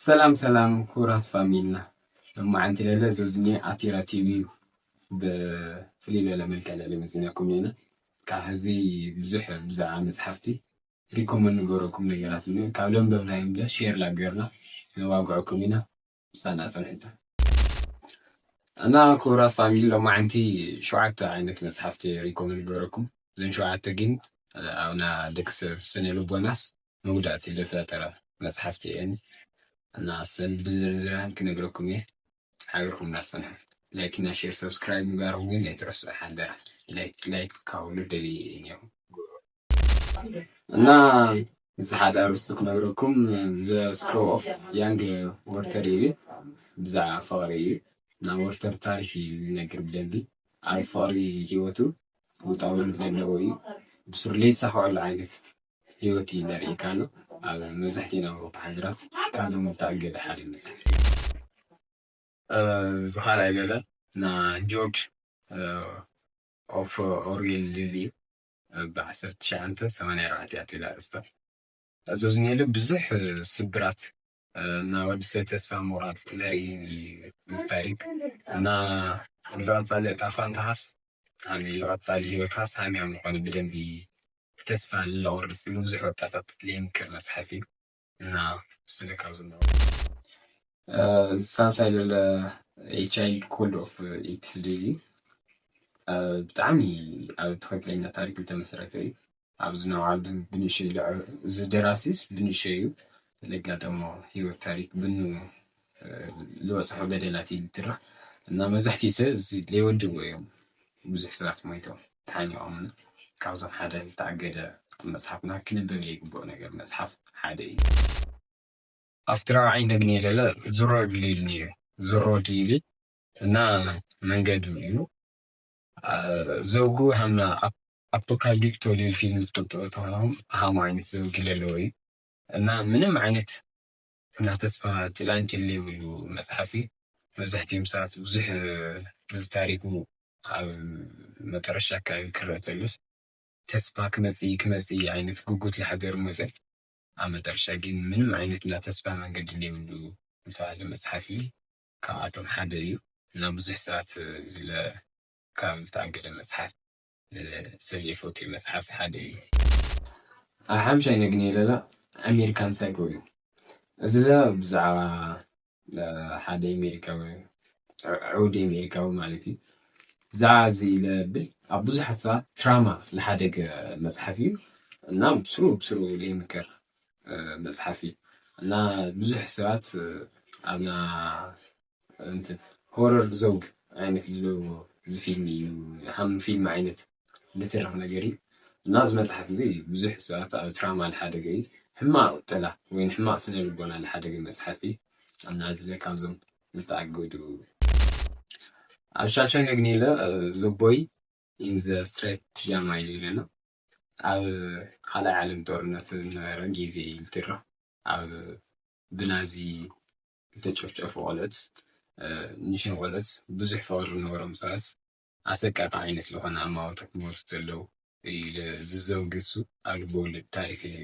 ሰላም ሰላም ክቡራት ፋሚልና፣ ሎማዓንቲ ለለ ዘዝኒ ኣቲራ ቲቪ እዩ። ብፍልይ ለለ መልክዕ ለለ መፂናኩም ኢና። ካብ ሕዚ ብዙሕ ብዛዕባ መፅሓፍቲ ሪኮመንድ ንገረኩም ነገራት እኒ ካብ ለንበብናዮም ለ ሼር ላገርና ነዋግዐኩም ኢና። ምሳና ፀንሕታ እና ክቡራት ፋሚሊ፣ ሎማዓንቲ ሸውዓተ ዓይነት መፅሓፍቲ ሪኮመንድ ንገረኩም። እዘን ሸውዓተ ግን ኣብና ደቂ ሰብ ስነ ልቦናስ መጉዳእቲ ዝፈጠረ መፅሓፍቲ እየን እና እሰን ብዝርዝረን ክነግረኩም እየ። ሓቢርኩም እናፀንሑ ላይክ እና ሼር ሰብስክራይብ ምግባርኩም ግን ኣይትረስዑ ሓደራ። ላይክ ላይክ ካብ ሁሉ ደልየ እየ ነይሩ። እና እዚ ሓደ ኣርእስቲ ክነግረኩም፣ The Screw of Young Werther እዩ። ብዛዕባ ፍቕሪ እዩ። ናይ ወርተር ታሪክ እዩ ዝነግር ብደንቢ። ኣብ ፍቕሪ ህይወቱ ውጣ ውረድ ዘለዎ እዩ። ብስሩ ለይሳኽዐሉ ዓይነት ህይወት እዩ ዘርእየካ ኣሎ። ኣብ መብዛሕትኡ ናይ ኣውሮፓ ሃገራት ካብዞም ዝተኣገደ ሓደ መፅሓፍ እዩ። እዚ ካልኣይ ገለ ና ጆርጅ ኦፍ ኦርዌል ልል እዩ። ብ ዓሰርተ ትሽዓተ ሰማንያ ኣርባዕተ እያ ትብል ኣርእስታ። እዚ ዝኒኤሉ ብዙሕ ስብራት እና ወዲ ሰብ ተስፋ ምቑራፅ ዘርኢ እዚ ታሪክ እና ዝቐፃሊ እጣ ፋንታኻስ ሃሚ ዝቐፃሊ ህይወትካስ ሃሚያም ዝኾነ ብደንቢ ተስፋ ለቑርፅ ብዙሕ ወጣታት ለይምክር መፅሓፍ እዩ። እና ስለ ካብ ዝነበሩ ሳልሳይ ለለ ቻይልድ ኮድ ኦፍ ኤክስ ልል እዩ። ብጣዕሚ ኣብ ትኽክለኛ ታሪክ ዝተመስረተ እዩ። ኣብዚ ነባዓሉ ብንእሸይ ልዕ እዚ ደራሲስ ብንእሸይ እዩ ለጋጠሞ ህይወት ታሪክ ብኑ ልበፅሖ በደላት እዩ ዝትራ እና መብዛሕትኡ ሰብ እዚ ለይወድዎ እዮም ብዙሕ ሰባት ሞይቶም ተሓኒቖምን ካብዞም ሓደ ዝተኣገደ መፅሓፍና ክንበብ ዘይግብኦ ነገር መፅሓፍ ሓደ እዩ። ኣብቲ ራብዓይ ነግኒ ለለ ዝሮ ድልዩ እዩ ዝሮ ድልዩ እና መንገዱ እዩ። ዘውጉ ሃምና ኣፖካሊፕቶ ልብል ፊልም ዝፈልጥዎ ተኾኖም ሃሙ ዓይነት ዘውጊ ለለዎ እዩ እና ምንም ዓይነት እና ተስፋ ጭላንጭል ዘይብሉ መፅሓፍ እዩ። መብዛሕትኦም ሰባት ብዙሕ እዚ ታሪኩ ኣብ መጠረሻ ኣካባቢ ክረአ ተሉስ ተስፋ ክመፅእ ክመፅእ ዓይነት ጉጉት ዝሓደሩ መፅእ ኣብ መጠረሻ ግን ምንም ዓይነት እና ተስፋ መንገዲ ዘይብሉ ዝተባሃለ መፅሓፍ እዩ። ካብኣቶም ሓደ እዩ እና ብዙሕ ሰባት ዝለ ካብ ዝተኣገደ መፅሓፍ ሰብ ዘይፈትዩ መፅሓፍ ሓደ እዩ። ኣብ ሓምሻይ ነግኒ ለላ ኣሜሪካን ሳይኮ እዩ። እዚ ለ ብዛዕባ ሓደ ኣሜሪካዊ ዕውዲ ኣሜሪካዊ ማለት እዩ። ብዛዕባ እዚ ኢለ ብል ኣብ ብዙሓት ሰባት ትራማ ዝሓደገ መፅሓፍ እዩ እና ብስሩ ብስሩ ዘይምከር መፅሓፍ እዩ እና ብዙሕ ሰባት ኣብና እንትን ሆረር ዘውግ ዓይነት ዘለዎ እዚ ፊልም እዩ። ሃም ፊልም ዓይነት ልትርኽ ነገር እዩ እና እዚ መፅሓፍ እዚ ብዙሕ ሰባት ኣብ ትራማ ዝሓደገ እዩ። ሕማቕ ጥላ ወይ ሕማቕ ስነ ልቦና ዝሓደገ መፅሓፍ እዩ እና እዚ ለ ካብዞም ዝተኣገዱ ኣብ ሻሻይ ነግኒ ኢለ ዘቦይ ኢን ዘ ስትራይፕ ፒጃማ ኢሉ ኢለና ኣብ ካልኣይ ዓለም ጦርነት ዝነበረ ግዜ ኢልትራ ኣብ ብናዚ ዝተጨፍጨፉ ቆልዑት ንሽን ቆልዑት ብዙሕ ፍቕሪ ዝነበሮም ሰባት ኣሰቃቂ ዓይነት ዝኾነ ኣማውታ ክሞቱ ዘለዉ ዝዘውግ እሱ ኣብ ልቦወለድ ታሪክ እዩ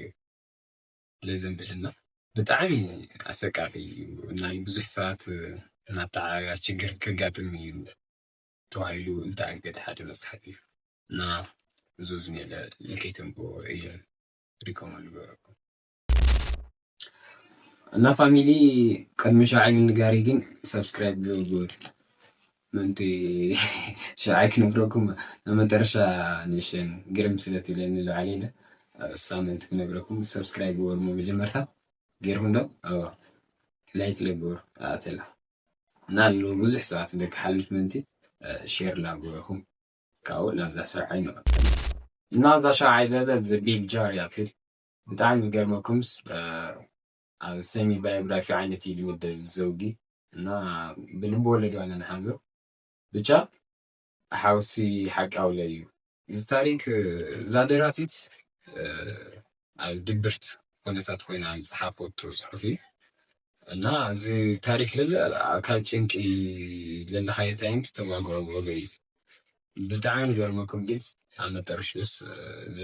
ለዘንብልና ብጣዕሚ ኣሰቃቂ እዩ እና ብዙሕ ሰባት እናተዓጋ ችግር ከጋጥም እዩ ተባሂሉ ዝተኣገደ ሓደ መፅሓፍ እዩ እና እዙ ዝሜለ ልከይተንብቦ እየ ሪኮመንድ ገረኩም እና ፋሚሊ ቅድሚ ሸውዓይ ምንጋሪ ግን ሰብስክራይብ ግበሩ ምእንቲ ሸውዓይ ክነግረኩም መጠረሻ ንሽን ግርም ስለ ትብለኒ ልባዕለ ኢለ እሳ ምእንቲ ክነግረኩም ሰብስክራይብ ግበሩ መጀመርታ ገይርኩም ዶ ላይክ ለግበሩ ኣእተላ እና ብዙሕ ሰባት ደቂ ሓልፍ ምእንቲ ሼር ላግበርኩም ካብኡ ናብዛ ሸውዓይ ንቐፅል እና እዛ ሸውዓይ ለለ ዘቢል ጃር ያትል ብጣዕሚ ዝገርመኩምስ ኣብ ሰሚ ባዮግራፊ ዓይነት እዩ ዝምደብ ዘውጊ እና ብልቢ ወለድ ዋለ ንሓዞ ብቻ ሓውሲ ሓቃውለ እዩ እዚ ታሪክ እዛ ደራሲት ኣብ ድብርት ኩነታት ኮይና ዝፀሓፈቱ ፅሑፍ እዩ እና እዚ ታሪክ ለለ ካብ ጭንቂ ለለካየ ታይም ዝተጓግዖ ወገ እዩ ብጣዕሚ ገርመኩም ግን ኣብ መጠረሽስ እዚ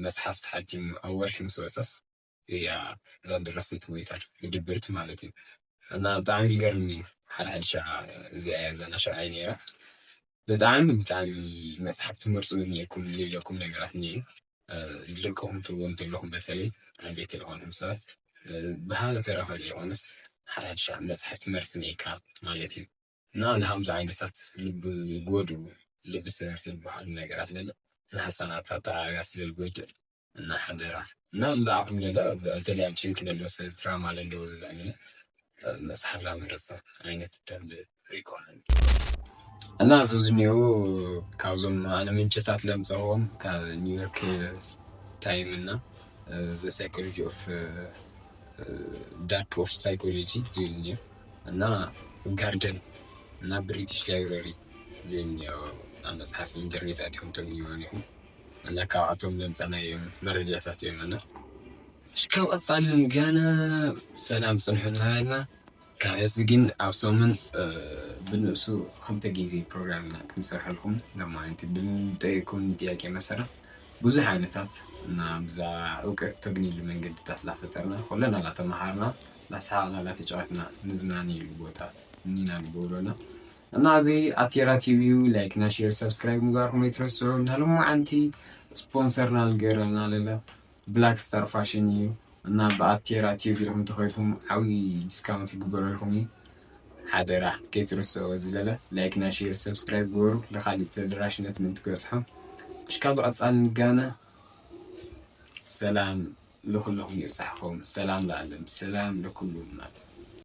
መፅሓፍ ተሓቲሙ ኣብ ወርሒ ምስ ወፀስ እያ እዛ ደራሲት ሞይታ ብድብርት ማለት እዩ እና ብጣዕሚ ይገርም እዩ። ሓደ ሓደ ሻዕ እዚኣ እያ ዘና ሻዕ እያ ነይራ። ብጣዕሚ ብጣዕሚ መፅሓፍ ትመርፁ እኒአኩም ዝብለኩም ነገራት እኒአ። ልቀኹም ትብሉ እንተለኹም በተለይ ኣብ ቤት ለኾንኩም ሰባት ብሃለ ተረፈ ዘይኮነስ ሓደ ሓደ ሻዕ መፅሓፍ ትምህርቲ ነይካ ማለት እዩ። እና ንሃምዚ ዓይነታት ልቢ ጎድኡ ልቢ ሰበርቲ ዝበሃሉ ነገራት ለለ ንሃሳናት ኣተዓባብያ ስለ ዝጎድእ እና ሓደራ እና ንዓኹም ለለ በተለይ ኣብ ጭንቂ ለሎ ሰብ ትራማ ለለዎ ዝዛሚነ መፅሓፍ ላመረፀ ዓይነት ደንብ ሪኮመንድ እና እዚ ዝኒኦ ካብዞም ኣነ ምንጭታት ለምፀዎም ካብ ኒውዮርክ ታይም እና the psychology of dark of psychology ዝብል እኒኦ እና ጋርደን እና ብሪቲሽ ላይብረሪ ዝብል እኒኦ ኣብ መፅሓፍ ኢንተርኔት ኣትኹም ተግኝዎ ኢኹም እና ካብኣቶም ለምፀናዮም መረጃታት እዮም እና እሽካብ ቀፃልን ገና ሰላም ፅንሑ እናበልና ካብ ሕዚ ግን ኣብ ሰሙን ብንእሱ ክልተ ግዜ ፕሮግራም ኢና ክንሰርሐልኩም ለማለት ብንጠየቅኩም ጥያቄ መሰረት ብዙሕ ዓይነታት እና ብዛ እውቀት ተግኒሉ መንገድታት ላፈጠርና ኩለና ላተመሃርና ላሰሓቅና ላተጫወትና ንዝናነየሉ ቦታ እኒና ንገብረና እና እዚ ኣቴራ ቲቪ እዩ ላይክ እና ሼር ሰብስክራይብ ምግባርኩም ኣይትረስዑ እና ልሙዓንቲ ስፖንሰርና ልገረና ለለ ብላክ ስታር ፋሽን እዩ እና ብኣቴራ ቲቪ ኢኹም ተኸይድኩም ዓብዪ ዲስካውንት ይግበረልኩም እዩ ሓደራ ከይትርስኦ ዝለለ ላይክ እና ሼር ሰብስክራይብ ግበሩ ለካሊእ ተደራሽነት ምን ትገጽሖም እሽካ ብቐጻል ንጋነ ሰላም ለኩልኹም ይብጻሕኹም ሰላም ለዓለም ሰላም ለኩሉ ናት